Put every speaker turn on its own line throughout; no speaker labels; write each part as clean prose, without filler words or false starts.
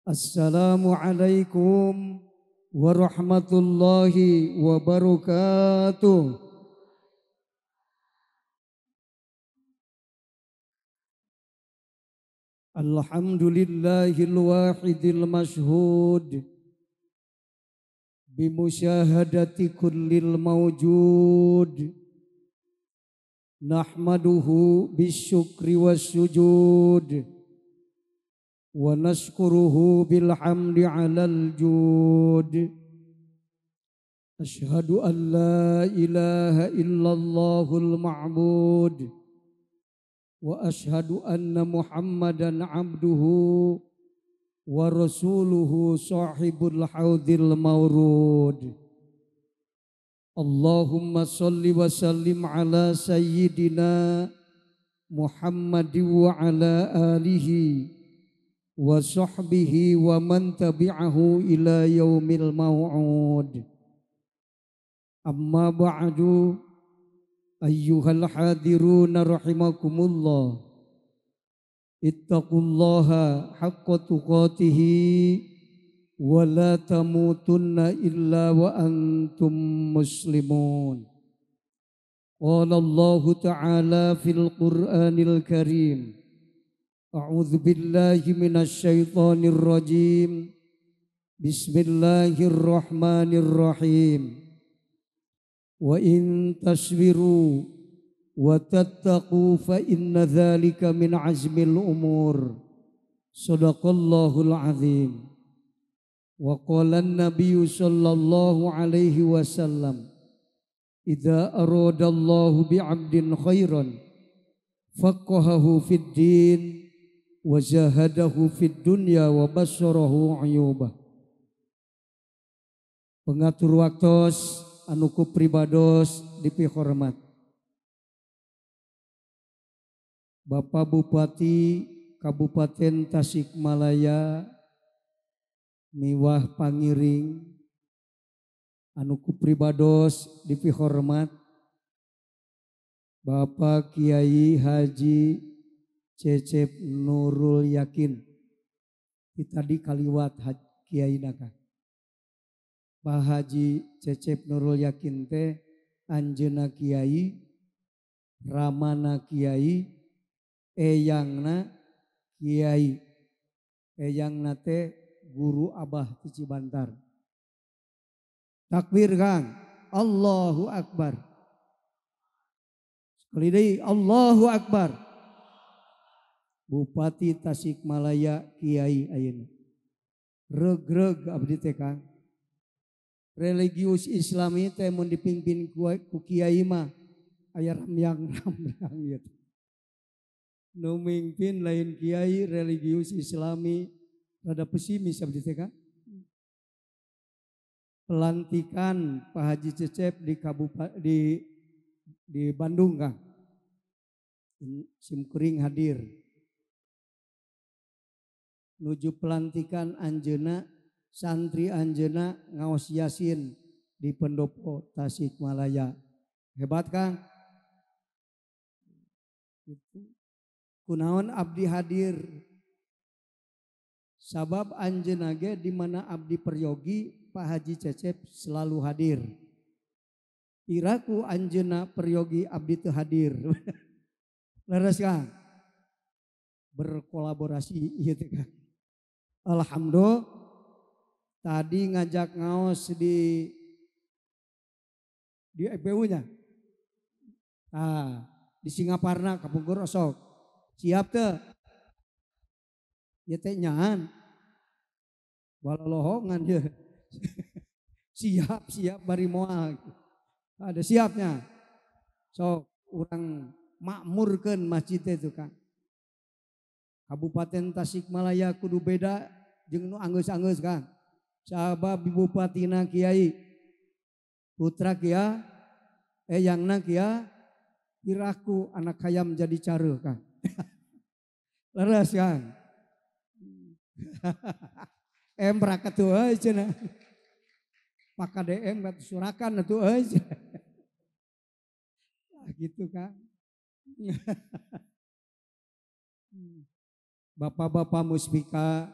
Assalamualaikum warahmatullahi wabarakatuh. Alhamdulillahil wahidil mashhud bimusyahadati kullil mawjud nahmaduhu bisyukri wassujud wa nashkuruhu bilhamdi alal jud. Ashhadu an la ilaha illallahul ma'bud wa ashhadu anna muhammadan abduhu wa rasuluhu sahibul haudil mawrud. Allahumma salli wa sallim ala sayyidina Muhammad wa ala alihi wa sahbihi wa man tabi'ahu ila yaumil mau'ud. Amma ba'du, ayyuhal hadiruna rahimakumullah. Ittaqullaha haqqa tuqatihi wa la tamutunna illa wa antum muslimun. Qala Allahu ta'ala fil Qur'anil Karim. A'udzu billahi minasyaitonir rajim. Bismillahirrahmanirrahim. Wa in tasbiru wa tattaqu fa inna dzalika min azmil umur. Shadaqallahul azim. Wa qala an-nabiyyu sallallahu alaihi wasallam, idza aradallahu bi'abdin khairan faqahahu fid din wa zahadahu fid dunya wa basyarahu uyubah. Pengatur waktos anu ku pribados dipihormat Bapak Bupati Kabupaten Tasikmalaya miwah pangiring anu ku pribados dipihormat Bapak Kiai Haji Cecep Nurul Yakin. Tadi kaliwat Kiai naka. Pak Haji Cecep Nurul Yakin teh anjeunna kiai, ramana kiai, eyangna kiai. Eyangna teh guru Abah ti Cibantar. Takbir Kang, Allahu Akbar. Sekali deui Allahu Akbar. Bupati Tasikmalaya Kiai ayeuna. Regreg abdi teh Kang. Religius Islami teh mun dipimpin ku kiai mah aya ramyang-ramyang gitu. Nu mimpin lain kiai religius Islami rada pesimis abdi teh Kang. Pelantikan Pak Haji Cecep di kabupaten di Bandung Kang. Simkuring hadir. Nuju pelantikan anjeuna santri anjeuna ngaos Yasin di pendopo Tasikmalaya. Hebat Kang. Itu kunaon abdi hadir. Sabab anjeuna ge di mana abdi peryogi Pak Haji Cecep selalu hadir. Iraku anjeuna peryogi abdi teu hadir. Leres Kang. Berkolaborasi ieu teh Kang. Alhamdulillah tadi ngajak ngaos di EPU-nya. Ah, di Singaparna kapungkur osok. Siap teu? Ieu teh nyaan. Walolohongan ye. Siap-siap bari moal. Ada siapnya. Sok urang makmurkeun masjid itu Kang. Kabupaten Tasikmalaya kudu beda jeung nu anggeus-anggeus Kang. Sabab bupatina kiai, putra kia, eyangna kia, piraku anak hayam jadi careuh Kang. Leres Kang. Emrak atuh euy cenah. Pak KDM batu surakan atuh euy. Nah, gitu Kang. Bapak-bapak muspika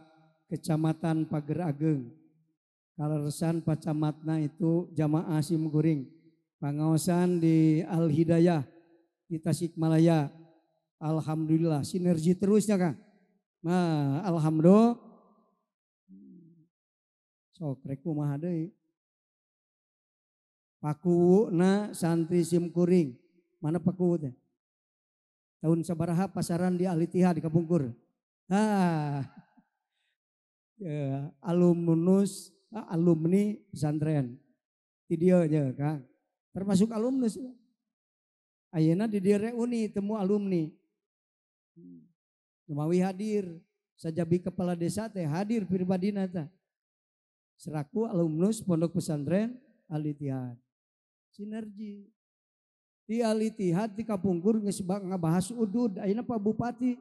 Kecamatan Pager Ageng. Kaleresan Pak Camatna itu jamaah simkuring. Pangaosan di Al Hidayah di Tasikmalaya. Alhamdulillah sinergi terusnya Kang. Nah, alhamdulillah. Sok rek kumaha deui. Pakuwuna santri simkuring. Mana pakuwu teh? Tahun sabaraha pasaran di Al Ittihad di Kapungkur. Ah. Ya, alumnus, alumni pesantren. Di dieu nya Kang. Termasuk alumnus. Ayeuna di dieu reuni temu alumni. Lumawi hadir, sajabi kepala desa teh hadir pribadina teh. Seraku alumnus Pondok Pesantren Al Ittihad. Sinergi. Di Al Ittihad di Kapungkur geus ngabahas udud, ayeuna Pak Bupati.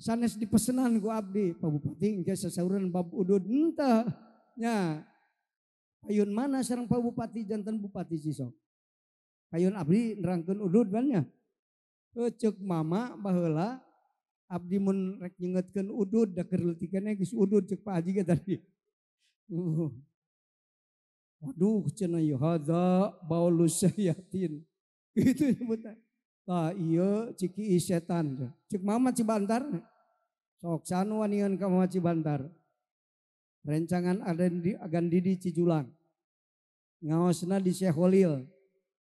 Sanes dipesenan ku abdi, Pak Bupati engke sasauran bab udud henteu. Nya. Payun mana sareng Pak Bupati janten Bupati Cisok. Payun abdi nerangkeun udud kan nya. Ceuk mama baheula abdi mun rek nyengetkeun udud da keur leutik keneh geus udud ceuk Pak Haji ge tadi. Waduh cenah ieu hadza baulus syayatin. Gitu nyebutna. Tah ieu ciki setan. Ceuk mama Cibantar. Sok sanu wanian ka mama Cibantar. Rencangan agan didi Cijulang. Ngaosna di Syekh Khalil.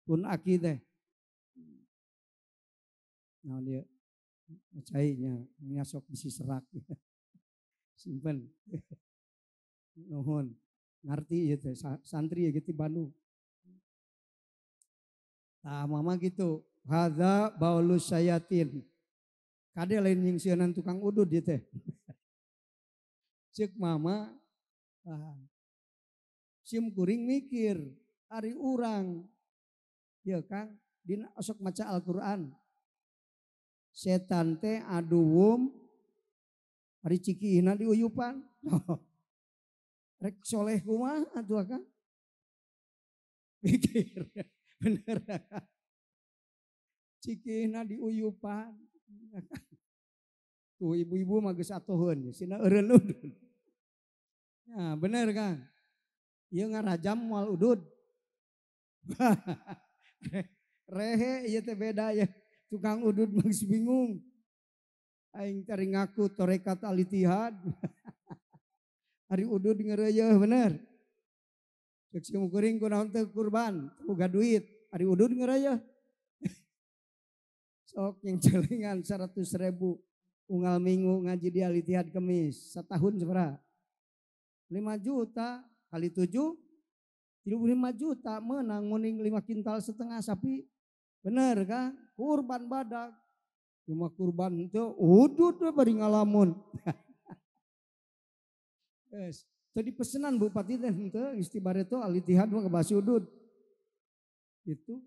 Pun aki teh. Nah dia cainya nyasok bisi serak. Simpen. Nuhun. Ngerti ya teh santri ya gitu Bandung. Tah mama gitu. Hadza baulus syayatin. Kade lain nyingsieunan tukang udud ieu teh. Ceuk mama sim kuring mikir ari urang ya Kang dina osok maca Al-Qur'an. Setan teh aduwum ari cikiihna diuyupan. Rek soleh kumaha atuh Kang? Mikir bener. Cikiihna diuyupan. Tuh ibu-ibu mah geus atoheun sina eureun udud. Nah, bener Kang. Ieu ngarajam moal udud. Rehe ieu teh beda ya. Tukang udud mah geus bingung. Aing teh ngaku tarekat Al Ittihad. Ari udud ngeureuyeun bener. Ceuk si kuring kunaon teu kurban, boga duit, ari udud ngeureuyeun. Sok yang celengan 100.000 unggal minggu ngaji di Al Ittihad Kemis setahun sabaraha? 5 juta kali 7 35 juta menang muning 5 kintal setengah sapi. Bener kan? Kurban badak. Cuma kurban itu udud we bari ngalamun. Yes. Tadi pesenan bupati teh henteu geus ti bareto Al Ittihad mah kabahas udud. Itu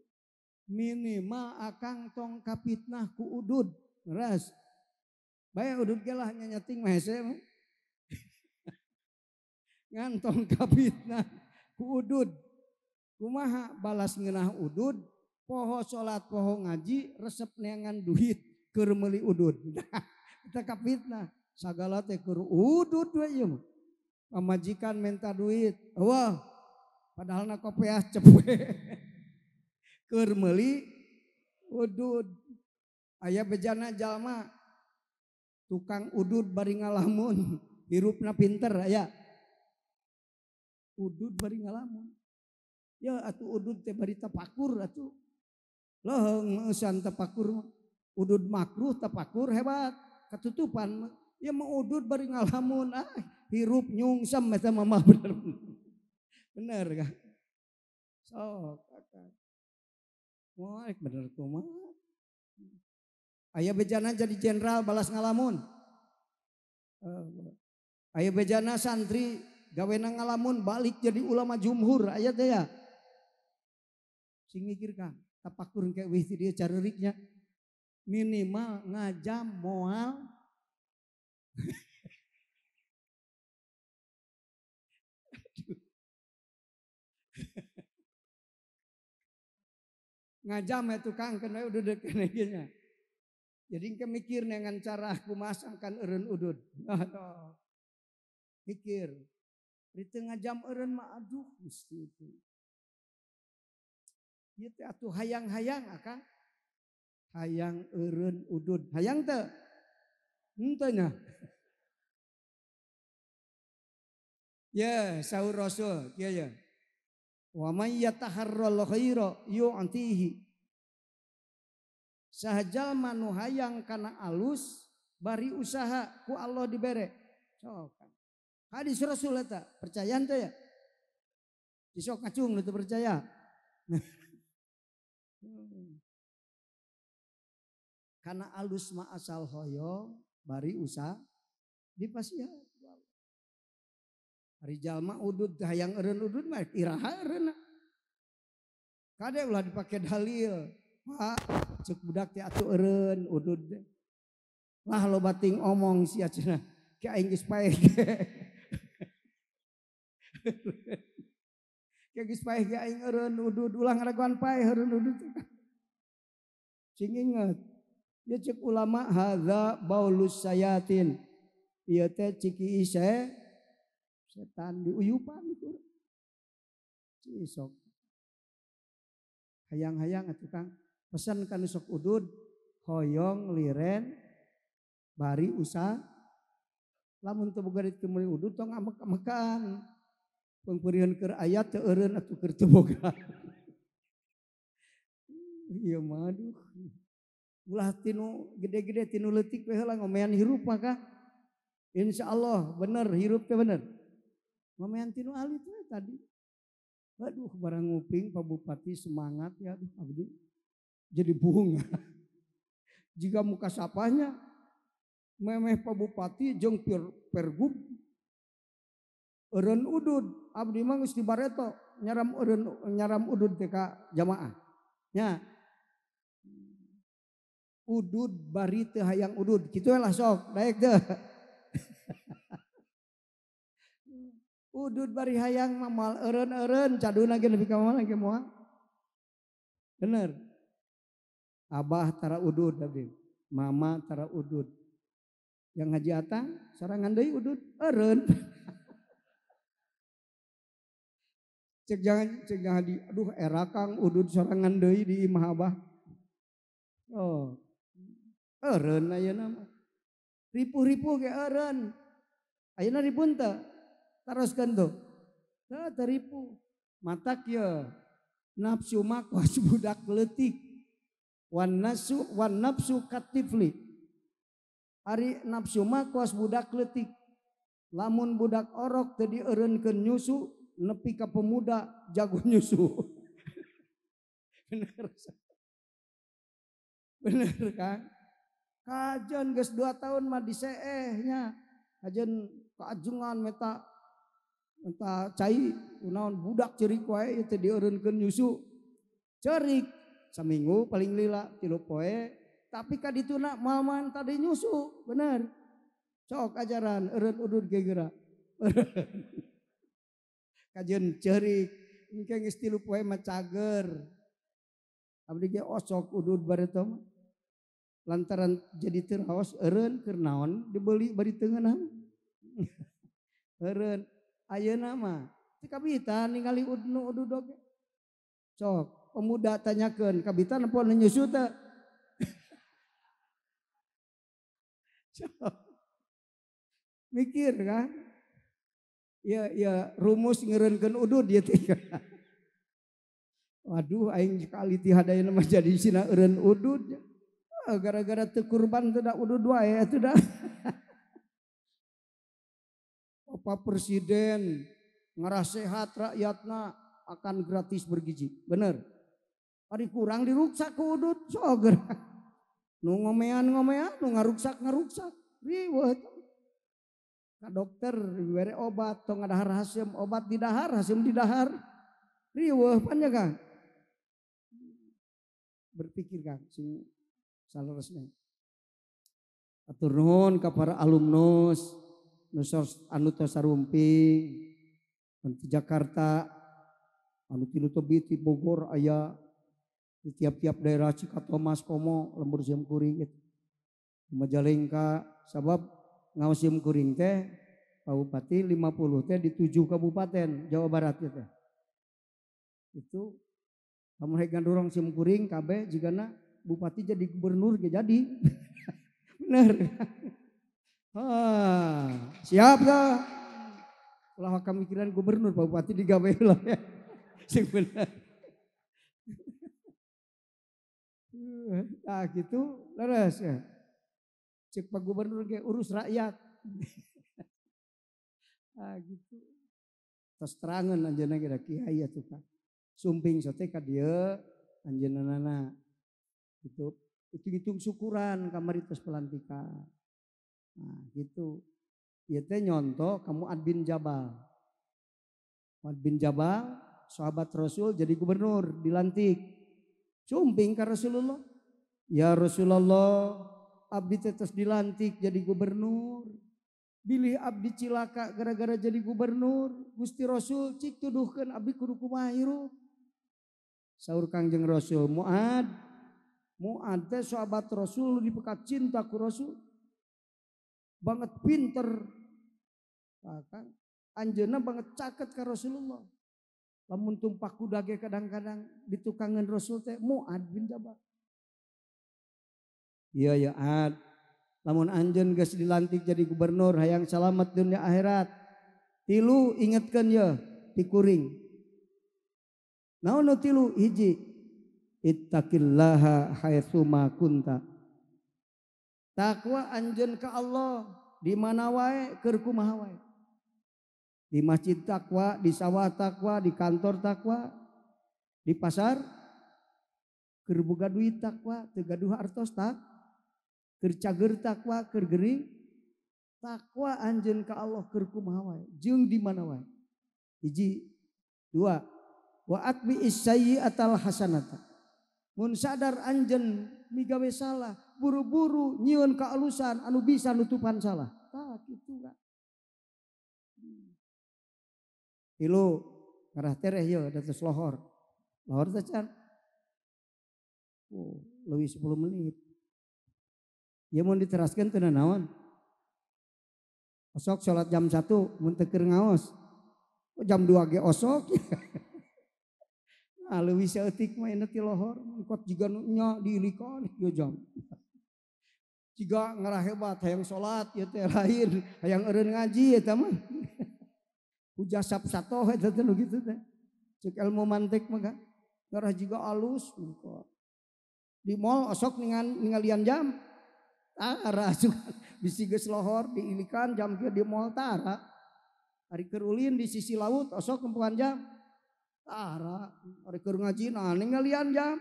minimal akang tong kapitnah ku udud. Ras. Bae udud ge lah nyanyating mah hese mah. Ngantong kapitnah ku udud. Kumaha balas ngeunah udud, poho salat poho ngaji, resep neangan duit keur meuli udud. Kita kapitnah sagala teh keur udud we ieu mah. Pamajikan minta duit, wah padahal na kopiah cepe. Keur meuli udud. Aya bejana jalma tukang udud bari ngalamun, hirupna pinter aya. Udud bari ngalamun. Ya atuh udud teh bari tapakur atuh. Leuheung meusan tapakur mah. Udud makruh tapakur hebat, ketutupan. Ya mah udud bari ngalamun, ah hirup nyungsem eta mah bener. Bener kan? Sok akang. Wah, bener kumaha. Aya bejana jadi jenderal balas ngalamun. Aya bejana santri gawena ngalamun balik jadi ulama jumhur aya teh ya. Sing mikir Kang, tapakur engke wih ti dieu careuriknya. Minimal ngajam moal. Ngajam ya tukang kena udah deket nya. Jadi engke mikir dengan cara kumaha sangkan eureun udud. Mikir. Di tengah jam eureun mah aduh Gusti itu. Ieu teh atuh hayang-hayang akang. Hayang eureun udud. Hayang teu? Henteu nya. Ya, saur Rasul kieu ya. Wa may yataharral khaira yu'tihi. Saha jalma nu hayang kana alus bari usaha ku Allah dibere. Sok. Hadis Rasul eta, percaya henteu ya? Sok ngacung nu teu percaya. Kana alus mah asal hoyong bari usaha dipasihan. Ari jalma udud hayang eureun udud mah iraha eureunna. Kade ulah dipake dalil. Pak, cek budak teh atuh eureun udud teh. Lah loba ting omong sia cenah. Ki aing geus paeh ge. Ki geus paeh ge aing eureun udud ulah ngaraguan paeh eureun udud teh. Cing inget. Ya cek ulama hadza baulus sayatin. Ieu teh ciki ise setan diuyupan itu. Cisok. Hayang-hayang atuh Kang. Pesan kanu sok udud hoyong liren bari usaha. Lamun teu boga duit meuli udud tong amek-amekan. Pangpeurieun keur aya teu eureun atuh keur teu boga. Ieu mah aduh. Ulah tinu gede-gede tinu leutik we heula ngomean hirup mah kah. Insyaallah bener hirup teh bener. Ngomean tinu alit we tadi. Aduh barang nguping Pak Bupati semangat ya aduh abdi jadi bunga. Jika muka sapanya memeh Pak Bupati jeung pergub eureun udud abdi mah geus dibareto nyaram eureun nyaram udud teh ka jamaah. Nya. Udud bari teu hayang udud kitu lah sok daek teu. Udud bari hayang mah moal eureun-eureun caduna ge nepi ka mana ge moal. Bener. Abah tara udud abdi, mama tara udud. Yang haji atang sorangan deui udud eureun. Cek jangan di aduh era Kang udud sorangan deui di imah abah. Oh. Eureun ayeuna mah. Ripuh-ripuh ge eureun. Ayeuna ripun teu? Taroskeun tuh. Teu teripu. Matak ye nafsu mah kos budak leutik. Wan nasu wan nafsu katifli. Ari nafsu mah kos budak leutik. Lamun budak orok teu dieureunkeun nyusu nepi ka pemuda jago nyusu. Bener. Bener kan? Kajen geus 2 tahun mah diseeh nya. Kajen kaajengan meta entah cai kunaon budak ceurik wae ieu teh dieureunkeun nyusu. Ceurik saminggu paling lila 3 poe, tapi ka dituna moal man tadi nyusu, bener. Sok ajaran eureun udud ge geura. Kajen ceurik engke geus 3 poe mah cager. Abdi ge osok udud bareto mah. Lantaran jadi teu raos eureun keur naon dibeli bari teu ngeunah. Eureun ayeuna mah teu kabita ningali nu udud oge. Sok pemuda tanyakeun kabita nempo nu nyusu teu? Sok. Mikir kan? Ya ya rumus ngeureunkeun udud ieu teh. Waduh aing sekali ti hadayana mah jadi sina eureun udud. Gara-gara teu kurban teu da udud wae atuh da. Bapak Presiden ngarasehat rakyatna akan gratis bergizi. Bener. Ari kurang diruksak ku udud soger. Nu ngomean-ngomean, nu ngaruksak-ngaruksak. Riweuh. Ka dokter dibere obat tong ngadahar haseum, obat didahar, haseum didahar. Riweuh pan ya Kang. Berpikir Kang sing saleresna. Atur nuhun ka para alumnus anu tos sarumping di Jakarta, anu tilu tebi ti Bogor aya di tiap-tiap daerah Cikatomas Komo lembur sim kuring gitu. Majalengka sabab ngaos sim kuring teh Pak Bupati 50 teh di 7 kabupaten Jawa Barat ya teh. Itu lamun rek ngandurong sim kuring kabeh jigana bupati jadi gubernur ge jadi. Bener. Ah, siap dah. Ulah kamikiran gubernur Pak Bupati digawe lah ya. Sing bener. Nah gitu leres ya. Cek Pak Gubernur ge urus rakyat. Nah gitu. Tos terangan anjeunna ge da kiai atuh Kang. Sumping sote ka dieu anjeunna gitu. Hitung-hitung syukuran kamari tos pelantikan. Nah gitu. Ieu teh nyontoh ka Mu'ad bin Jabal. Mu'ad bin Jabal sahabat Rasul jadi gubernur dilantik. Sumping ka Rasulullah. Ya Rasulullah, abdi teh tos dilantik jadi gubernur. Bilih abdi cilaka gara-gara jadi gubernur. Gusti Rasul cik tuduhkeun abdi kudu kumaha hirup. Saur Kangjeng Rasul, Mu'ad, Mu'ad teh sahabat Rasul dipekat cinta ku Rasul. Banget pinter. Bahkan anjeunna banget caket ka Rasulullah. Lamun tumpak kuda ge kadang-kadang ditukangan Rasul teh Mu'ad bin Jabal. Iya ya Ad, lamun anjeun geus dilantik jadi gubernur hayang salamet dunia akhirat. Tilu ingetkeun ye ti kuring. Naon nu tilu? Hiji, ittaqillaha haitsuma kunta. Takwa anjeun ka Allah di mana wae keur kumaha wae. Di masjid takwa, di sawah takwa, di kantor takwa, di pasar keur boga duit takwa, teu gaduh artos tak, keur cager takwa, keur gering takwa anjeun ka Allah keur kumaha wae, jeung di mana wae. Hiji, dua, wa atbi sayyi'atal hasanata. Mun sadar anjeun migawe salah, buru-buru nyieun kaalusan anu bisa nutupan salah. Tah kitu kan. Tilu ngarah tereh ye datus lohor. Lohor teh can. Oh, leuwih 10 menit. Ieu mun diteraskeun teu naon. Osok salat jam 1 mun teu keur ngaos. Oh, jam 2 ge osok. Nah, leuwih saeutik mah enak ti lohor, kot jiga nu nya diilikan ieu jam. Jiga ngarah hebat hayang salat ieu teh lain, hayang eureun ngaji eta mah. Hujasap satoh eta teh nu kitu teh. Cek ilmu mantik mah kan. Ngarah jiga alus. Di mall osok ningalian jam. Tara bisi geus lohor diilikan jam kieu di mall tara. Ari keur ulin di sisi laut osok nempuhan jam. Tara, ari keur ngaji nah ningalian jam.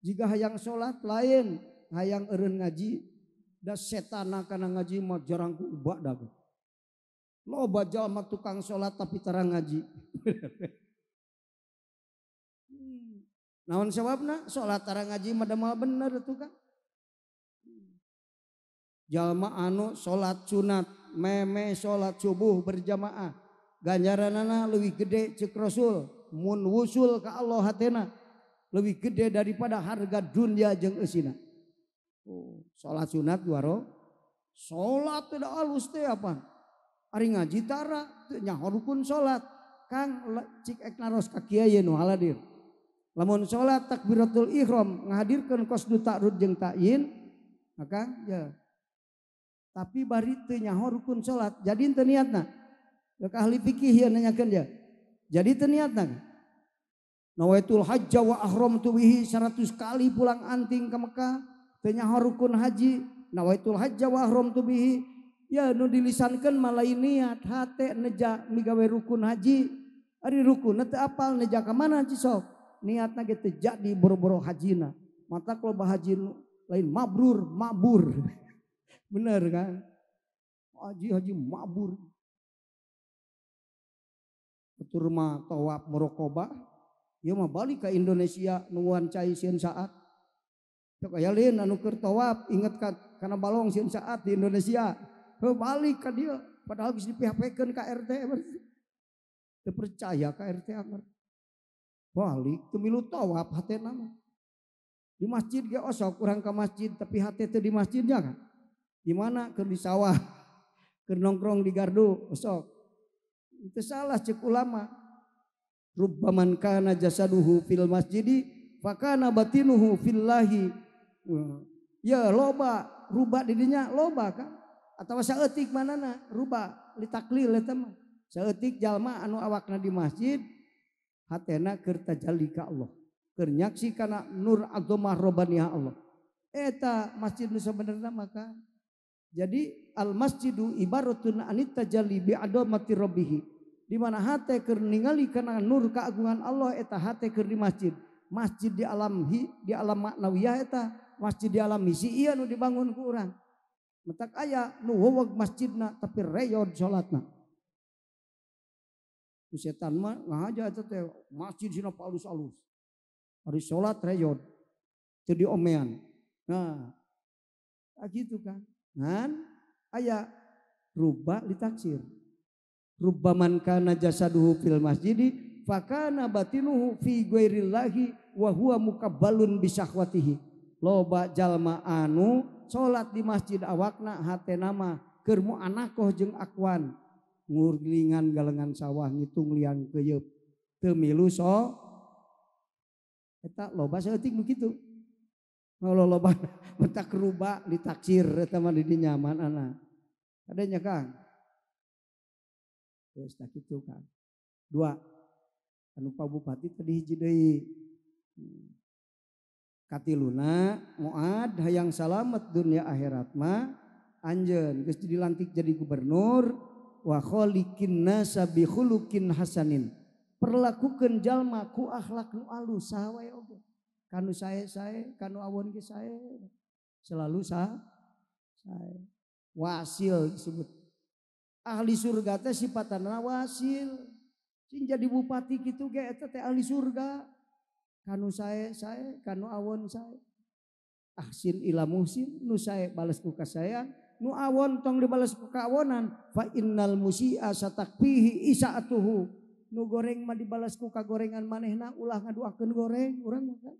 Jika hayang salat lain, hayang eureun ngaji, da setana kana ngaji mah jarang ku ubah da. Loba jalma tukang salat tapi tara ngaji. Naon sababna? Salat tara ngaji mah da moal bener atuh kan. Jalma anu salat sunat, meme salat subuh berjamaah, ganjaranana leuwih gede ceuk Rasul, mun wusul ka Allah hatena lebih gede daripada harga dunia jeung eusina. Oh, salat sunat juaro, salat teh da alus teh apa? Ari ngaji tara teu nyaho rukun salat. Kang cik ek naros ka kiai nu haladir. Lamun salat takbiratul ihram ngahadirkeun qasdu ta'rud jeung ta'yin, maka ya. Tapi bari teu nyaho rukun salat, jadi teu niatna. Dek ahli fikih ieu nanyakeun dia. Jadi teu niatna. Nawaitul hajja wa ahramtu bihi 100 kali pulang anting ke Mekah, teu nyaho rukun haji, nawaitul hajja wa ahramtu bihi. Ya nu dilisankeun mah lain niat, hate neja migawe rukun haji. Ari rukunna teu apal neja ka mana cisok. Niatna ge teu jadi boro-boro hajina. Mata loba haji lain mabrur, mabur. Bener kan? Haji haji mabur. Atur mah tawaf muraqabah, ieu mah balik ka Indonesia nungguan cai sieun saat. Sok aya lain anu keur tawaf inget ka kana balong sieun saat di Indonesia. Heuh balik ka dieu padahal geus di-PHP-keun ka RT berarti. Teu percaya ka RT anger. Balik teu milu tawaf hatena mah. Di masjid ge osok urang ka masjid tapi hate teu di masjidnya kan. Di mana keur di sawah, keur nongkrong di gardu osok. Itu salah cek ulama. Rubbaman kana jasaduhu fil masjidi fakana batinuhu fillahi. Ya loba ruba didinya loba kan. Atawa saeutik manana ruba litaklil eta mah. Saeutik jalma anu awakna di masjid hatena keur tajalli ka Allah. Keur nyaksi kana nur azamah robbaniyah Allah. Eta masjid nu sabenerna maka. Jadi al masjidu ibaratun anit tajalli bi adamati rabbih. Di mana hate keur ningali kana nur keagungan Allah eta hate keur di masjid. Masjid di alam hi, di alam maknawiyah eta masjid di alam misi ieu nu dibangun ku urang. Matak aya nu weweg masjidna tapi reyod salatna. Ku setan mah ngahaja eta teh masjid sina alus-alus. Hari salat reyod teu diomean. Nah, gitu kan. Ngan aya rubah ditaksir. Rubbaman kana jasaduhu fil masjidi fakana batinuhu fi ghairillahi wa huwa mukabbalun bisahwatihi. Loba jalma anu salat di masjid awakna hatena mah keur muanakoh jeung akwan ngurlingan galengan sawah ngitung liang keuyeub teu milu so eta loba saeutik nu kitu. Kalau loba mentak rubah ditaksir eta mah di dinya manana. Adanya Kang. Geus tah kitu Kang. Dua. Anu Pak Bupati tadi hiji deui. Katiluna Muad hayang salamet dunia akhirat mah anjeun geus dilantik jadi gubernur wa khaliqin nasa bi khuluqin hasanin. Perlakukeun jalma ku akhlak nu alus saha wae oge. Kanu sae-sae, kanu awon ge sae. Selalu sae. Wasil disebut. Ahli surga teh sifatna wasil. Sing jadi bupati kitu ge eta teh ahli surga. Kanu sae-sae, kanu awon sae. Ahsin ila muhsin, nu sae bales ku kasaean, nu awon tong dibales ku kaawonan, fa innal musi'a satakfihi isaatuhu. Nu goreng mah dibalas ku kagorengan manehna ulah ngaduakeun goreng urang mah.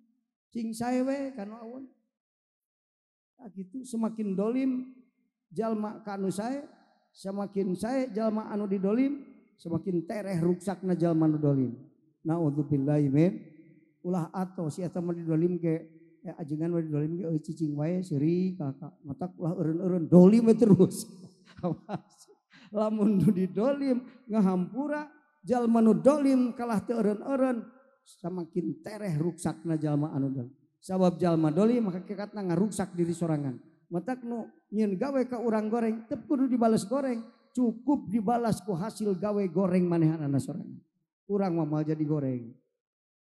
Cing sae we kanu awon. Nah, gitu semakin dolim jalma kanu sae, semakin sae jalma anu didolim, semakin tereh ruksakna jalma anu dolim. Naudzubillahi min ulah ato si eta mah didolim ge ajengan mah didolim ge euy cicing wae seuri kakak matak ulah eureun-eureun dolim we terus. Awas. Lamun nu didolim ngahampura jalma nu dolim kalah teu eureun-eureun semakin tereh ruksakna jalma anu dolim. Sabab jalma dolim hakikatna ngaruksak diri sorangan. Matak nu nyieun gawe ka urang goreng teu kudu dibales goreng, cukup dibalas ku hasil gawe goreng manehanana sorangan. Urang mah moal jadi goreng.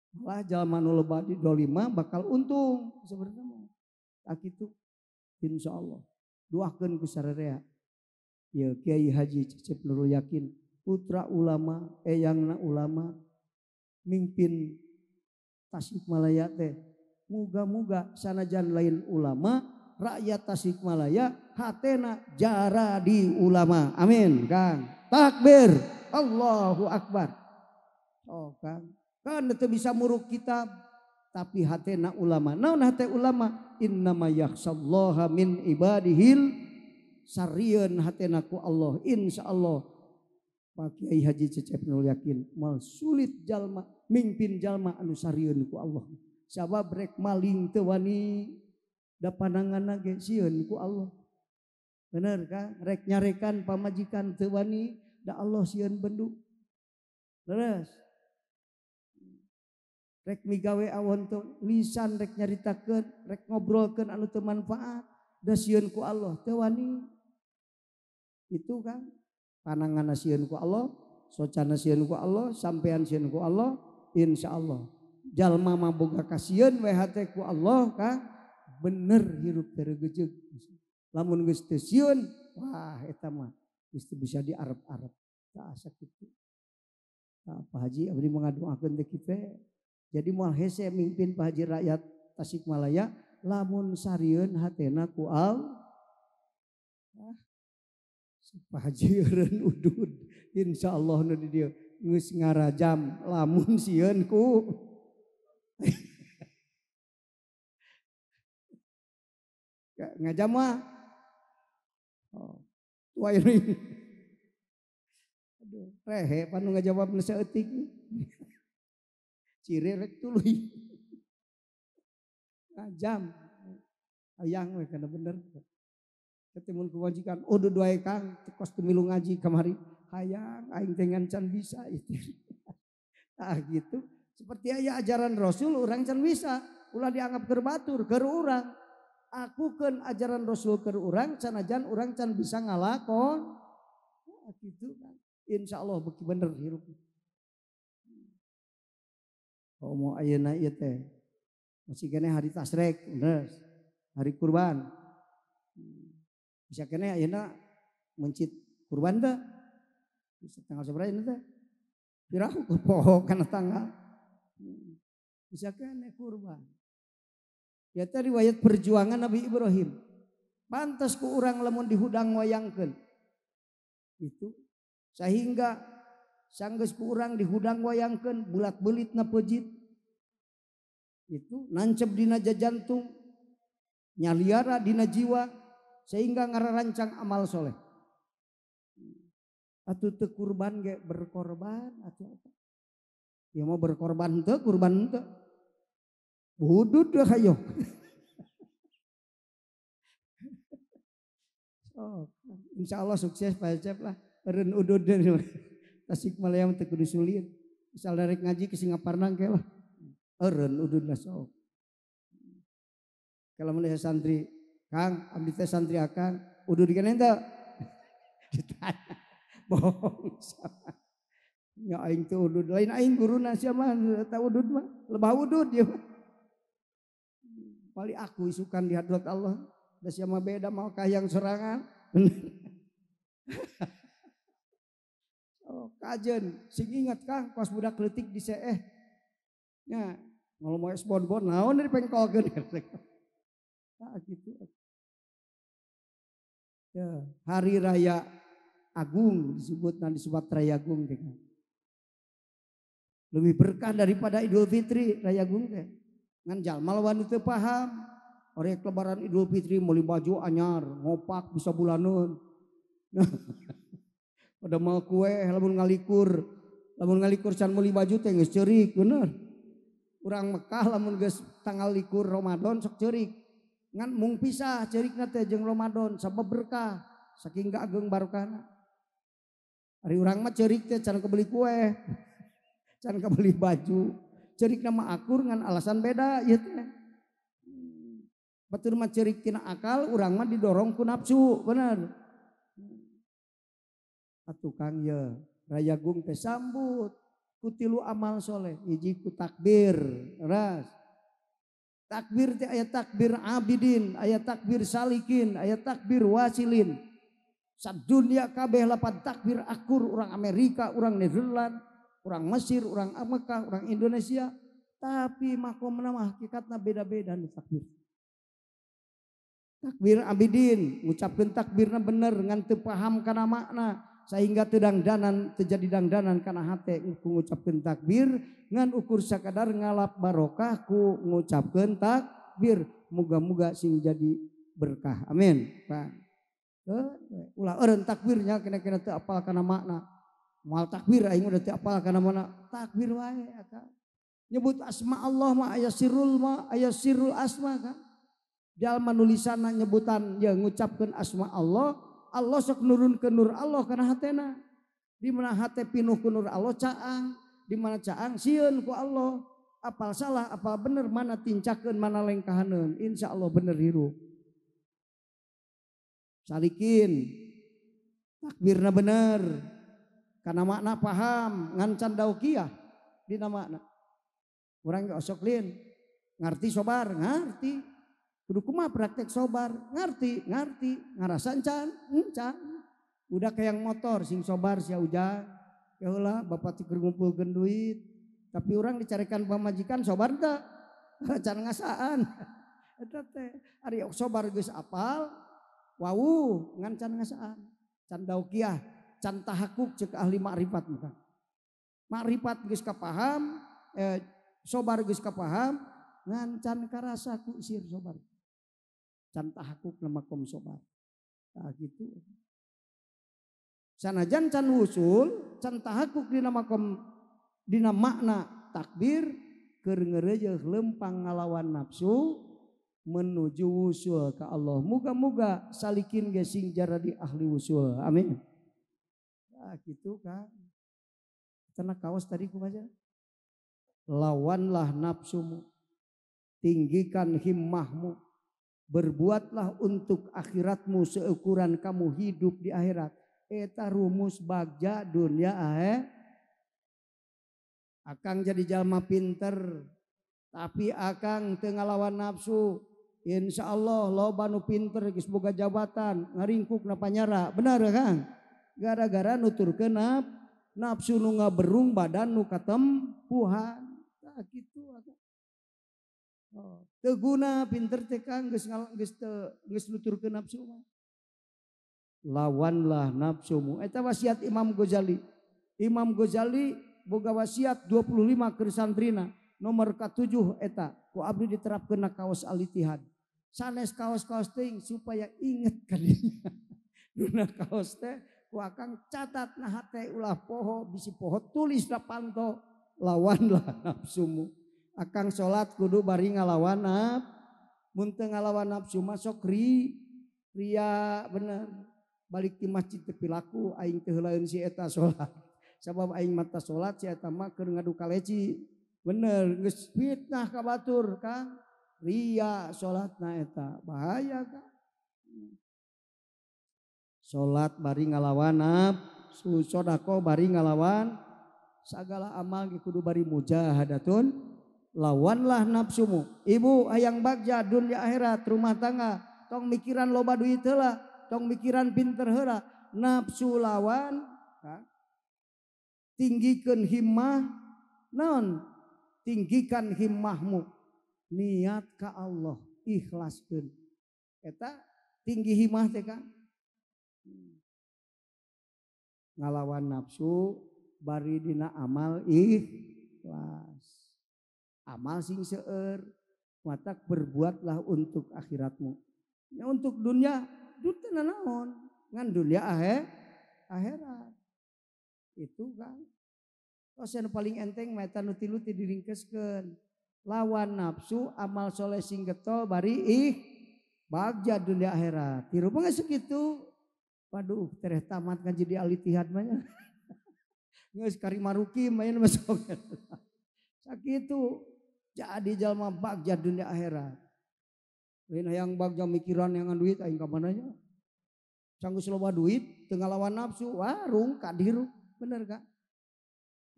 Malah jalma nu loba didolim mah bakal untung sebenarnya mah. Tah kitu insyaallah. Doakeun ku sararea. Ya Kiai Haji Cecep Nurul Yakin, putra ulama, eyangna ulama, mimpin Tasikmalaya teh. Muga-muga sanajan lain ulama, rakyat Tasikmalaya hatena jara di ulama. Amin, Kang. Takbir. Allahu Akbar. Oh, Kang. Kan teu bisa muruk kitab, tapi hatena ulama. Naon hate ulama? Innama yakhshallaha min ibadihil sarieun hatena ku Allah. Insyaallah Pak Kiai Haji Cecep Nurul Yakin mal sulit jalma mimpin jalma anu sarieun ku Allah. Sabab rek maling teu wani da pananganna ge sieun ku Allah. Bener kan? Rek nyarekan pamajikan teu wani da Allah sieun bendu. Terus rek migawe awon teu lisan rek nyaritakeun, rek ngobrolkeun anu teu manfaat da sieun ku Allah teu wani. Itu kan pananganna sieun ku Allah, socana sieun ku Allah, sampean sieun ku Allah, insyaallah. Jalma mah boga kasieun we hate ku Allah ka bener hirup teu regejeug. Lamun geus teu sieun, wah eta mah geus teu bisa diarep-arep. Tah asa kitu. Tah Pak Haji abdi ngadoakeun teh kitu. Jadi moal hese mimpin Pak Haji rakyat Tasikmalaya lamun sarieun hatena ku Allah. Pak Haji eureun udud insyaallah nu di dieu geus ngarajam lamun sieun ku. Ngajam mah. Oh, tua ini. Aduh, rehe panu ngajawab nu saeutik. Ciri rek tuluy. Ngajam. Hayang we kana bener. Ketemu kewajikan, udud wae Kang, kos teu milu ngaji kamari. Hayang aing teh ngan can bisa itu. Nah gitu. Seperti aya ajaran Rasul urang can bisa, ulah dianggap keur batur, keur urang. Akukeun ajaran Rasul keur urang sanajan urang can bisa ngalakon. Nah, gitu kan. Insya Allah beuki bener hirup. Komo ayeuna ieu teh. Masih keneh hari tasrek, bener. Hari kurban. Bisa keneh ayeuna mencit kurban teh. Bisa tanggal sabaraha ayeuna teh? Pirahu poho kana tanggal. Bisa keneh kurban. Ya teh riwayat perjuangan Nabi Ibrahim. Pantas ku urang lamun dihudang wayangkeun. Itu sehingga sanggeus ku urang dihudang wayangkeun bulat belitna pejit. Itu nancep dina jantung, nyaliara dina jiwa sehingga ngararancang amal soleh. Atuh teu kurban ge berkorban atuh apa? Ya mau berkorban teu kurban teu. Hudud dah hayo. So, insya Allah sukses Pak Ecep lah. Eureun udud Tasikmalaya teu kudu sulit. Misal rek ngaji ke Singaparna ke lah. Eureun udud lah sok. Kalau mun santri, Kang, abdi teh santri akang, udud keneh teu? Ditanya. Bohong sama. Ya aing teu udud, lain aing guruna sia mah eta udud mah, lebah udud ieu mah. Paling aku isukan di hadrat Allah. Da sia mah beda mau kahayang sorangan. Oh, kajen sing ingat Kang kos budak leutik di seeh. Nya ngomong es bonbon naon dipengkolkeun. Nah, gitu. Ya, hari raya agung disebut nanti disebut raya agung teh. Lebih berkah daripada Idul Fitri raya agung teh. Ngan jalma lawan teu paham. Orek lebaran Idul Fitri meuli baju anyar, ngopak bisa bulaneun. Pada mau kue lamun ngalikur can meuli baju teh geus ceurik bener. Urang Mekah lamun geus tanggal likur Ramadan sok ceurik. Ngan mung pisah ceurikna teh jeung Ramadan sabab berkah saking ageng barokahna. Ari urang mah ceurik teh can kebeli kue, can kebeli baju. Cerik nama akur ngan alasan beda ieu teh. Batur mah cerik tina akal, urang mah didorong ku nafsu, bener. Atuh Kang ye, raya gung teh sambut ku tilu amal soleh, hiji ku takbir, ras. Takbir teh aya takbir abidin, aya takbir salikin, aya takbir wasilin. Sadunia kabeh lapan takbir akur urang Amerika, urang Netherlands, urang Mesir, urang Mekah, urang Indonesia, tapi makomna mah hakikatna beda-beda nu takbir. Takbir abidin, ngucapkeun takbirna bener ngan teu paham kana makna sehingga teu dangdanan, teu jadi dangdanan kana hate ku ngucapkeun takbir ngan ukur sakadar ngalap barokah ku ngucapkeun takbir. Muga-muga sing jadi berkah. Amin. Pak. Ulah eureun takbirnya kena-kena teu apal kana makna. Moal takbir aing udah teu apal kana mana takbir wae aka. Nyebut asma Allah mah aya sirrul ma aya sirrul asma kan. Jalma nulisanna nyebutan ya ngucapkeun asma Allah, Allah sok nurunkeun nur Allah kana hatena. Di mana hate pinuh ku nur Allah caang, di mana caang sieun ku Allah. Apal salah, apal bener, mana tincakeun, mana lengkahaneun. Insya Allah bener hirup. Salikin takbirna bener. Karena makna paham ngan can daukiah dina makna. Urang ge osok lin ngarti sobar, ngarti. Kudu kumaha praktek sobar, ngarti, ngarti, ngarasa encan, encan. Udah kayak motor sing sobar sia ujang. Ya heula bapak teh keur ngumpulkeun duit, tapi urang dicarikan pamajikan sobar teu? Can ngasaan. Eta teh ari sobar geus apal, wawuh ngan can ngasaan. Can daukiah, can tahakuk cek ahli makrifat mah. Makrifat geus kapaham, sobar geus kapaham, ngan can karasa ku sir sobar. Can tahakuk na makom sobar. Tah kitu. Sanajan can wusul, can tahakuk dina makom dina makna takbir keur ngeureujeung lempang ngalawan nafsu menuju wusul ka Allah. Muga-muga salikin ge sing jaradi ahli wusul. Amin. Nah, gitu kan. Karena kaos tadi kumaha? Lawanlah nafsumu, tinggikan himmahmu, berbuatlah untuk akhiratmu seukuran kamu hidup di akhirat. Eta rumus bagja dunia ahe. Akang jadi jalma pinter, tapi akang teu ngalawan nafsu. Insya Allah loba nu pinter geus boga jabatan, ngaringkuk na panyara. Benar Kang? Gara-gara nuturkeun nafsu nu ngaberung badan nu katempuhan. Tah kitu akang. Oh, teu guna pinter teh Kang geus geus nuturkeun nafsu mah. Lawanlah nafsumu. Eta wasiat Imam Ghazali. Imam Ghazali boga wasiat 25 keur santrina. Nomor ka-7 eta ku abdi diterapkeun na kaos Al-Ittihad. Sanes kaos-kaos teuing supaya inget ka dinya. Duna kaos teh ku akang catat na hate ulah poho bisi poho tulis na panto lawanlah nafsumu. Akang salat kudu bari ngalawan nafsu. Mun teu ngalawan nafsu mah sok ria bener. Balik di masjid teu pilaku aing teu heulaeun si eta salat. Sabab aing mata salat si eta mah keur ngadu kaleci. Bener geus fitnah ka batur Kang. Ria salatna eta bahaya Kang. Salat bari ngalawan nafsu, sedekah bari ngalawan sagala amal ge kudu bari mujahadatun. Lawanlah nafsumu. Ibu hayang bagja dunia akhirat rumah tangga, tong mikiran loba duit heula, tong mikiran pinter heula, nafsu lawan Kang. Tinggikeun himmah naon? Tinggikan himmahmu, niat ka Allah, ikhlaskeun. Eta tinggi himmah teh Kang. Ngalawan nafsu bari dina amal ikhlas. Amal sing seueur, matak berbuatlah untuk akhiratmu. Ya untuk dunia, dunia naon? Ngan dunia akhirat. Itu kan. Tos yang paling enteng mah eta nu tilu ti diringkeskeun. Lawan nafsu, amal soleh sing getol bari bagja dunia akhirat. Tiru mah segitu. Waduh, tereh tamat ngaji di Al-Ittihad mah nya. Geus kari maruki mah nya masuk. Sakitu jadi jalma bagja dunia akhirat. Lain hayang bagja mikiran yang duit aing ka mana nya. Sanggeus loba duit teu ngalawan nafsu, wah rungkad hirup. Bener Kak?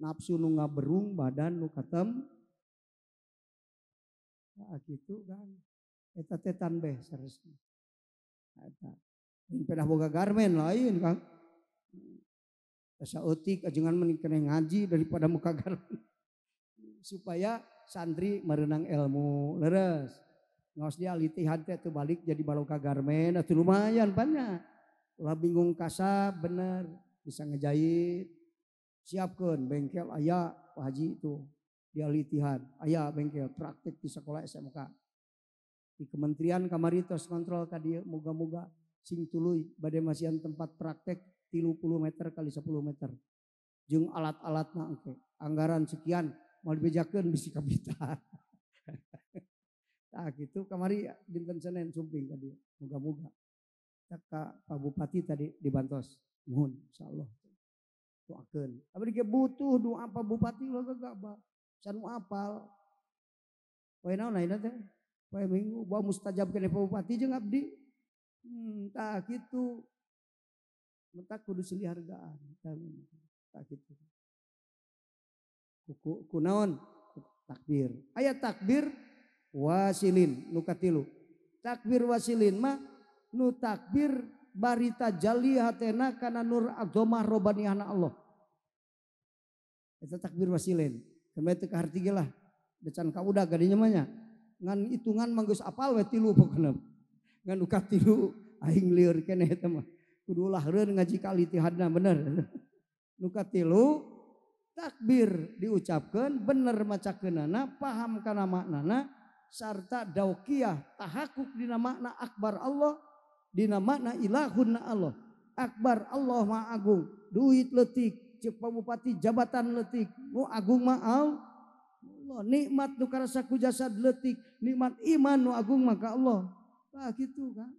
Nafsu nu ngaberung badan nu katem. Nah, gitu kan. Eta teh tanbeh saresna. Eta. Lain pedah boga garmen lain Kang. Saeutik ajengan mending keneh ngaji daripada muka garmen. Supaya santri merenang ilmu leres. Ngaos di Al-Ittihad teh teu balik jadi baloka garmen atuh lumayan pan nya. Ulah bingung kasab bener bisa ngejahit. Siapkeun bengkel aya Pak Haji itu di Al-Ittihad, aya bengkel praktik di sekolah SMK. Di kementerian kamari tos kontrol ka dieu moga-moga sing tuluy bade masihan tempat praktek 30 meter kali 10 meter. Jeung alat-alatna engke. Anggaran sekian moal dibejakeun bisi kabita. Tah kitu kamari dinten Senin sumping ka dieu. Moga-moga. Ka Pak Bupati tadi dibantos. Muhun insyaallah. Doakeun. Abdi ge butuh doa Pak Bupati ulah gagabah. Can apal. Poe naon ayeuna teh? Poe Minggu bawa mustajab keneh Pak Bupati jeung abdi. Tah kitu. Mentak kudu silih hargaan. Tah kitu. Ku kunaon? Takbir. Aya takbir wasilin nu katilu. Takbir wasilin mah nu takbir bari tajalli hatena kana nur azamah robbaniyahna Allah. Eta takbir wasilin. Keun teu kaharti ge lah. Decan ka udah gadinya mah nya. Ngan hitungan mah geus apal we tilu pokona. Ngan nu katilu aing lieur keneh eta mah. Kudu ulah reun ngaji ka Al-Ittihadna bener. Nu katilu takbir diucapkeun bener macakeunana paham kana maknana sarta dauqiyah tahakuk dina makna akbar Allah dina makna ilahun na Allah. Akbar Allah maha agung, duit leutik ceuk Pak Bupati jabatan leutik, nu agung mah Allah, nikmat nu karasa ku jasad leutik, nikmat iman nu agung mah ka Allah. Tah kitu kan.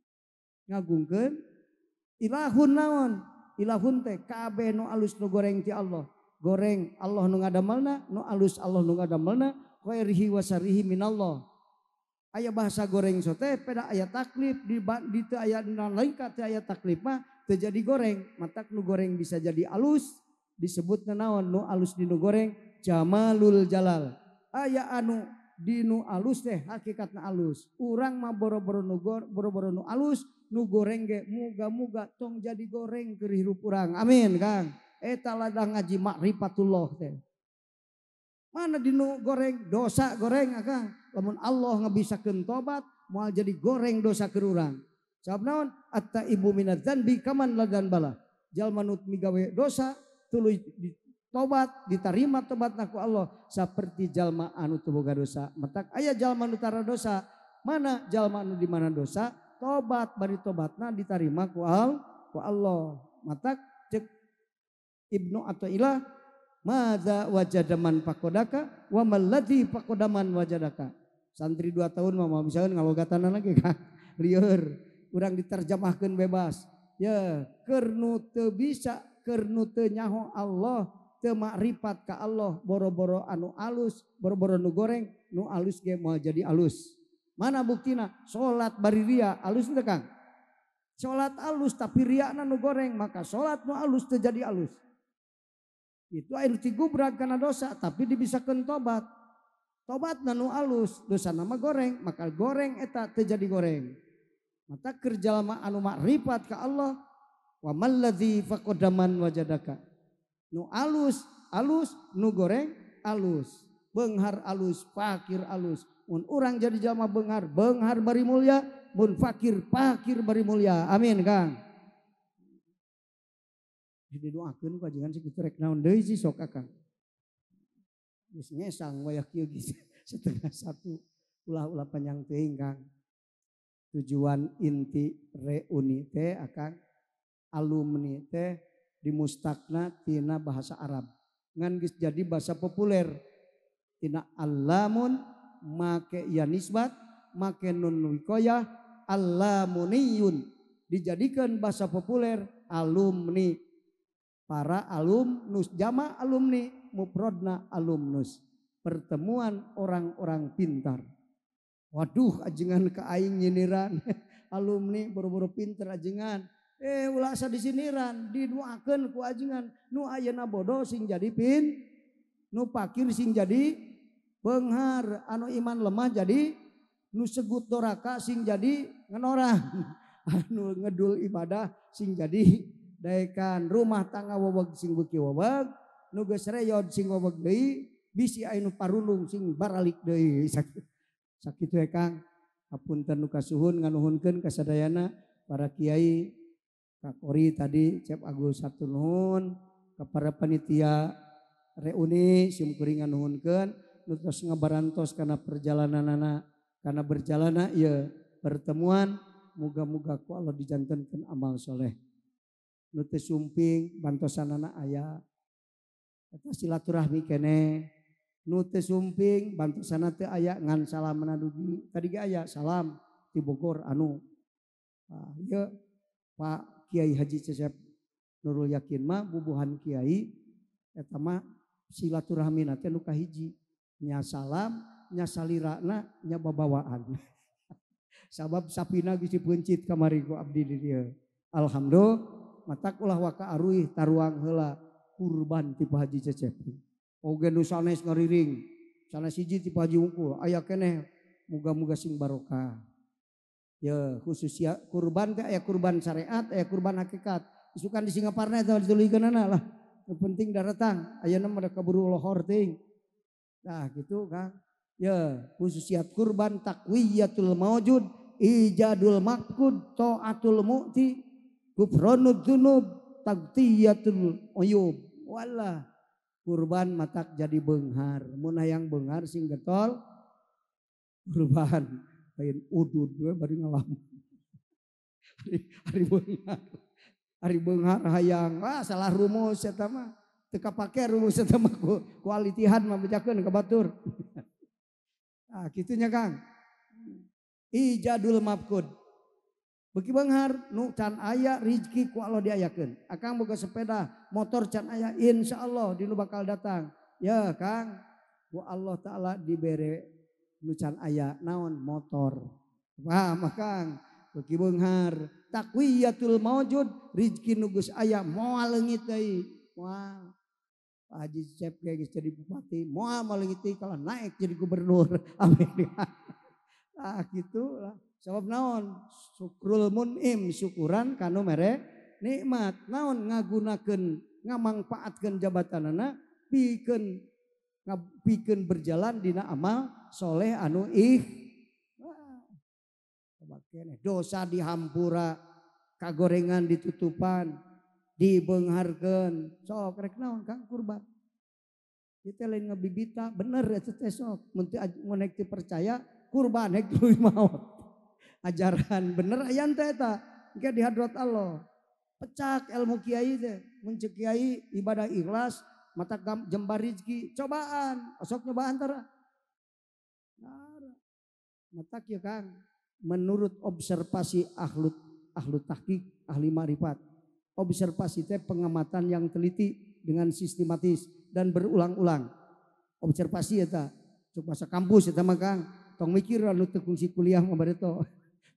Ngagungkeun ilahun naon? Ilahun teh kabeh nu alus nu goreng ti Allah. Goreng Allah nu ngadamelna, nu alus Allah nu ngadamelna, khairihi wa syarrihi minallah. Aya bahasa goreng sote peda aya taklif di teu aya lain ka teu aya taklif mah teu jadi goreng. Matak nu goreng bisa jadi alus disebutna naon nu alus di nu goreng jamalul jalal. Aya anu di nu alus teh hakikatna alus. Urang mah boro-boro nu boro-boro nu alus nu goreng ge muga-muga tong jadi goreng keur hirup urang. Amin Kang. Eta ladang ngaji makrifatullah teh. Mana di nu goreng dosa goreng akang. Lamun Allah ngabisakeun tobat moal jadi goreng dosa keur urang. Sabab naon? Atta ibu minadz dzanbi kaman la dzanbala. Jalma nu migawe dosa tuluy tobat ditarima tobatna ku Allah saperti jalma anu teu boga dosa. Matak aya jalma nu tara dosa, mana jalma anu di mana dosa tobat bari tobatna ditarima ku Allah. Matak cek Ibnu Athaillah madza wajadaman pakodaka wa malladzi pakodaman wajadaka. Santri 2 tahun mah misalkan ngalogatana lagi kan lieur urang diterjemahkeun bebas. Ya keur nu teu bisa keur nu teu nyaho Allah teu makrifat ka Allah boro-boro anu alus boro-boro nu goreng nu alus ge moal jadi alus. Mana buktina? Salat bari ria alus teu Kang? Salat alus tapi riana nu goreng maka salat nu alus teu jadi alus. Itu air cigubrag karena dosa tapi dibisakeun tobat. Tobat nu alus dosa nama goreng maka goreng eta teu jadi goreng. Mata keur jalma anu makrifat ka Allah wa malladzi faqadaman wajadaka. Nu alus alus nu goreng alus, beunghar alus fakir alus. Mun urang jadi jalma beunghar, beunghar bari mulia, mun fakir fakir bari mulia. Amin Kang. Didoakeun ku ajengan sakitu rek naon deui sih sok akang. Geus ngesang wayah kieu geus 12:30 ulah-ulah panjang teuing Kang. Tujuan inti reuni teh akang alumni teh dimustakna tina bahasa Arab. Ngan geus jadi bahasa populer tina allamun make ya nisbat make nun wikoyah allamuniyun dijadikan bahasa populer alumni. Para alumnus jama alumni mufrodna alumnus pertemuan orang-orang pintar. Waduh ajengan ka aing nyiniran alumni boro-boro pinter ajengan. Ulah asa disiniran didoakeun ku ajengan nu ayeuna bodoh sing jadi pin, nu pakir sing jadi beunghar, anu iman lemah jadi nu segut doraka sing jadi ngenorang, anu ngedul ibadah sing jadi daekan, rumah tangga weweg sing beuki weweg, nu geus reyod sing weweg deui, bisi aya nu parundung sing baralik deui. Sakitu we Kang. Hapunten nu kasuhun nganuhunkeun ka sadayana para kiai, ka Kori tadi Cep Agus hatur nuhun, ka para panitia reuni sim kuring nganuhunkeun nu tos ngabarantos kana perjalananana, kana berjalana ieu pertemuan muga-muga ku Allah dijantenkeun amal soleh. Nu teu sumping bantosanana aya eta silaturahmi keneh. Nu teu sumping bantosanana teu aya ngan salamna dugi tadi ge aya salam ti Bogor anu ieu Pak Kiai Haji Cecep Nurul Yakin mah bubuhan kiai eta mah silaturahmina teh nu kahiji nya salam nya salirana nya babawaan. Sabab sapina geus dipeuncit kamari ku abdi di dieu. Alhamdulillah matak ulah waka aruih taruang heula kurban ti Pak Haji Cecep. Oge nu sanes ngariring, sanes hiji ti Pak Haji wungkul, aya keneh muga-muga sing barokah. Ya khusus ya kurban teh aya kurban syariat, aya kurban hakikat. Isukan di Singaparna eta dituluykeunana lah. Nu penting daratang, ayeuna mah da kaburu lohor teuing. Nah gitu Kang. Ya khususiat kurban taqwiyatul maujud, ijadul maqud, taatul mu'ti, gufranud dzunub, tagtiyatul uyub. Walah kurban matak jadi beunghar. Mun hayang beunghar sing getol Kurban lain udud we bari ngalamun. Ari beunghar. Ari beunghar hayang. Wah salah rumus eta mah. Teu kapake rumus eta mah ku alitihan mah bejakeun ka batur. Ah kitunya Kang. Ijadul mafqud. Beuki beunghar nu can aya rizki ku Allah diayakeun. Akang boga sepeda, motor can aya, insyaallah dinu bakal datang. Ya Kang, ku Allah Ta'ala dibere nu can aya naon motor. Paham Kang? Beuki beunghar, taqwiyatul maujud, rizki nu geus aya moal leungit deui. Moal. Pak Haji Cecep geus jadi bupati, moal leungit deui kalau naik jadi gubernur. Amin. Ah gitu lah. Sebab naon syukrul mun'im, syukuran kanu mere nikmat. Naon ngagunakeun ngamangpaatkeun jabatanana pikeun pikeun berjalan dina amal soleh anu ih. Dosa dihampura, kagorengan ditutupan, dibeungharkeun. Sok rek naon Kang kurban. Kita lain ngabibita bener eta teh sok. Mun teu mun teu percaya kurban hek tuluy maot. Ajaran bener ayan teh eta engke di hadrat Allah. Pecak ilmu kiai teh, mun ceuk kiai ibadah ikhlas mata jembar rezeki, cobaan, osok nyobaan tara. Mata kieu Kang, menurut observasi ahlu tahqiq, ahli ma'rifat. Observasi teh pengamatan yang teliti dengan sistematis dan berulang-ulang. Observasi eta, cuk bahasa kampus eta mah Kang, tong mikir anu teu kungsi kuliah mah bareto.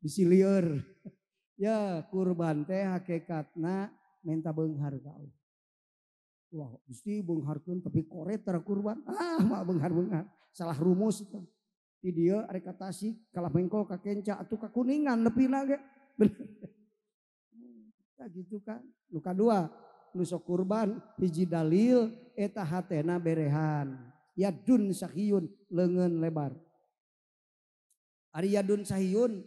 Bisi lieur. Ya kurban teh hakikatna minta beunghar ka Allah. Wah, Gusti beungharkeun tapi koret tara kurban. Ah, mah beunghar-beunghar. Salah rumus itu. Di dieu arek ka Tasik kalah mengkol ka Kenca atuh ka Kuningan nepina ge. Bener. Tah gitu kan. Nu kadua, nu sok kurban hiji dalil eta hatena berehan. Yadun sahiyun leungeun lebar. Ari yadun sahiyun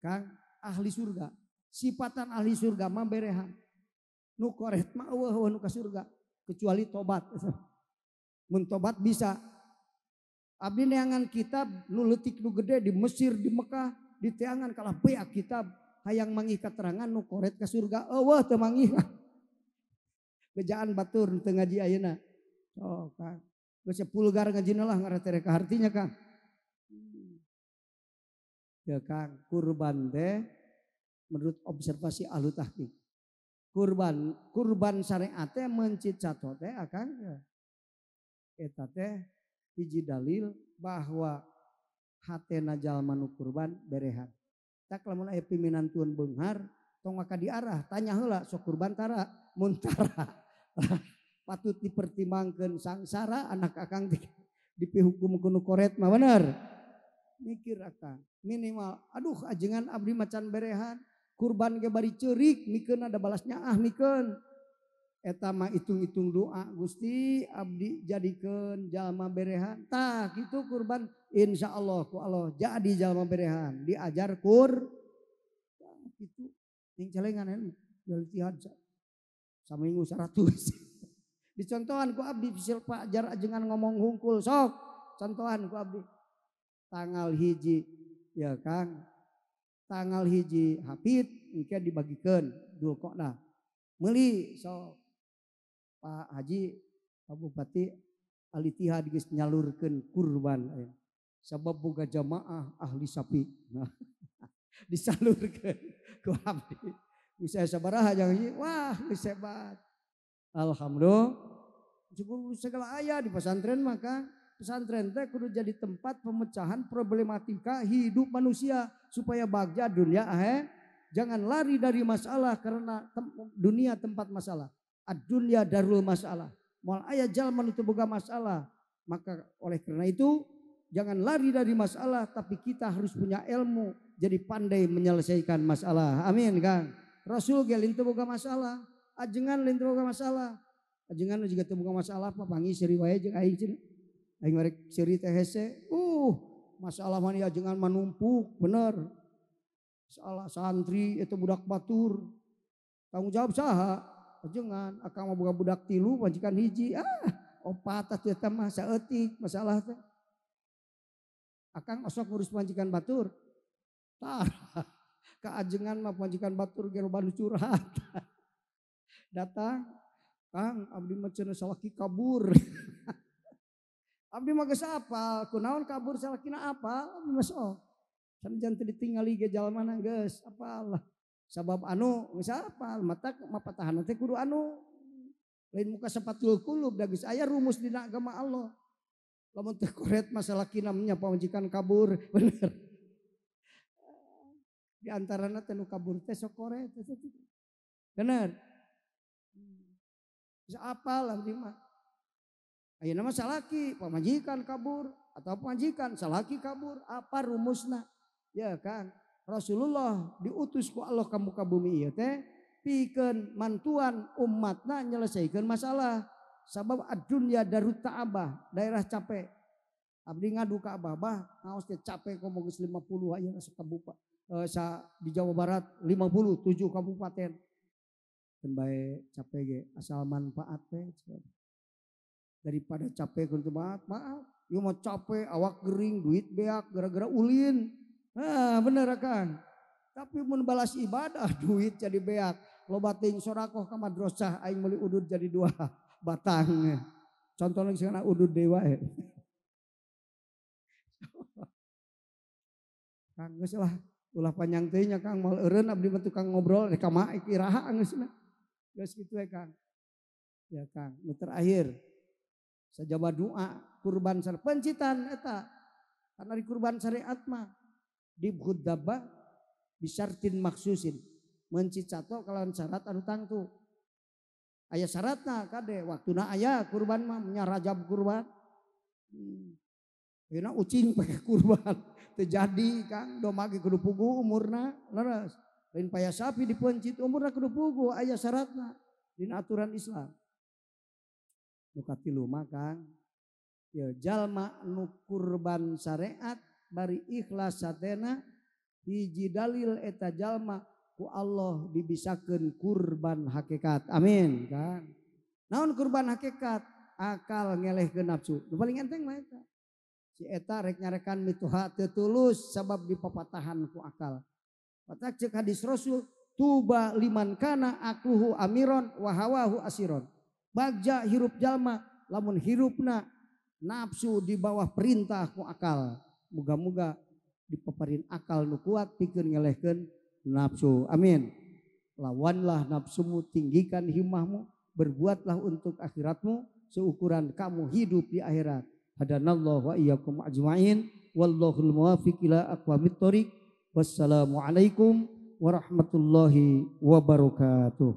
Kang ahli surga. Sifatan ahli surga mah berehan. Nu koret mah eueuh nu ka surga kecuali tobat. Mun tobat bisa. Abdi neangan kitab nu leutik nu gede di Mesir, di Mekah, di teangan kalah beak kitab hayang manggih katerangan nu koret ka surga eueuh teu manggih. Bejaan batur teu ngaji ayeuna. Oh, Kang. Geus pulgar ngajina lah ngaretere ka artinya Kang. Ya Kang, kurban teh menurut observasi ahlu tahqiq. Kurban syariat teh mencit cato teh akang ya. Eta teh hiji dalil bahwa hatena jalma nu kurban berehan. Tak lamun aya piminantuan beunghar tong maka diarah tanya heula sok kurban tara mun tara. Patut dipertimbangkeun sangsara anak akang dipihukum ku nu koret mah bener. Mikir akang minimal aduh ajengan abdi macan berehan kurban ge bari ceurik mikeun ada balasnya ah mikeun eta mah hitung-hitung doa Gusti abdi jadikeun jalma berehan tah kitu kurban insyaallah ku Allah jadi jalma berehan diajar kur tah kitu ning celengan ilmu latihan saminggu 100 dicontohan ku abdi Pak ajar ajengan ngomong hungkul sok contohan ku abdi tanggal hiji ya Kang, tanggal hiji hafid engke dibagikeun Dzulqa'dah meuli sok Pak Haji Pak Bupati Al-Ittihad geus nyalurkeun kurban sabab boga jamaah ahli sapi. Nah, disalurkeun ku abdi geus aya sabaraha jangan wah geus hebat alhamdulillah cukup segala aya di pesantren maka pesantren teh kudu jadi tempat pemecahan problematika hidup manusia supaya bagja dunia akhir. Jangan lari dari masalah karena dunia tempat masalah. Ad-dunya darul masalah. Moal aya jalma nu teu boga masalah. Maka oleh karena itu jangan lari dari masalah tapi kita harus punya ilmu jadi pandai menyelesaikan masalah. Amin Kang. Rasul ge lain teu boga masalah, ajengan lain teu boga masalah. Ajengan juga teu boga masalah papangi seuri wae jeung aing cenah. Aing rek seuri teh hese. Masalah mah ajengan manumpuk bener. Masalah santri itu budak batur. Tanggung jawab saha? Ajengan akang mah boga budak tilu majikan hiji. Ah, opat atuh eta mah saeutik masalah teh. Akang osok ngurus pamajikan batur. Tah, kaajengan mah pamajikan batur ge loba nu curhat. Datang, Kang, abdi mah cenah salaki kabur. Abdi mah geus apal, kunaon kabur salakina apal, abdi mah sok. Sanajan teu ditingali ge jalmana geus apal lah. Sabab anu geus apal, mata mapatahan teh kudu anu. Lain muka sapatul kulub da geus aya rumus dina agama Allah. Lamun teu koret masalah salakina nya pamajikan kabur, bener. Di antarana teh nu kabur teh sok koret. Bener. Bisa apal abdi mah. Ayeuna mah salaki pamajikan kabur atau pamajikan salaki kabur, apa rumusna? Ya kan? Rasulullah diutus ku Allah ka muka bumi ieu teh pikeun mantuan umatna nyelesaikeun masalah. Sabab ad-dunya darut ta'abah, daerah capek. Abdi ngadu ka abah, bah ngaos teh capek komo geus 50 ayeuna sakabupa sa di Jawa Barat 57 kabupaten. Keun bae capek ge asal manfaat teh. Daripada capek kudu maaf, maaf. Ieu mah capek, awak gering, duit beak gara-gara ulin. Ah, bener Kang. Tapi mun balas ibadah duit jadi beak. Loba teuing sodakoh ka madrasah aing meuli udud jadi 2 batang. Contohna geus kana udud deui wae. Kang geus lah, ulah panjang teuing nya Kang, moal eureun abdi mah tukang ngobrol rek ka iraha geus na. Geus kitu we Kang. Ya Kang, nu terakhir sajaba doa kurban syariat pencitan eta. Karena di kurban syariat mah dibhud dabba bisartin maksusin. Mencit sato kalawan syarat anu tangtu. Aya syaratna kade waktuna aya kurban mah nya rajab kurban. Ayeuna ucing pake kurban teu jadi Kang, domba ge kudu puguh umurna leres. Lain paya sapi dipencit umurna kudu puguh aya syaratna dina aturan Islam. Nu katilu mah Kang, ya jalma nu kurban syariat bari ikhlas satena hiji dalil eta jalma ku Allah dibisakeun kurban hakikat. Amin Kang. Naon kurban hakikat? Akal ngelehkeun nafsu. Nu paling enteng mah eta. Si eta rek nyarekan mituha teu tulus sabab dipapatahan ku akal. Patak ceuk hadis Rasul, tuba liman kana akluhu amiron wa hawahu asiron. Bagja hirup jalma lamun hirupna nafsu di bawah perintah ku akal. Muga-muga dipaparin akal nu kuat pikeun ngelehkeun nafsu. Amin. Lawanlah nafsumu, tinggikan himmahmu, berbuatlah untuk akhiratmu seukuran kamu hidup di akhirat. Hadanallahu wa iyyakum ajmain wallahul muwaffiq ila aqwamit thoriq. Wassalamualaikum warahmatullahi wabarakatuh.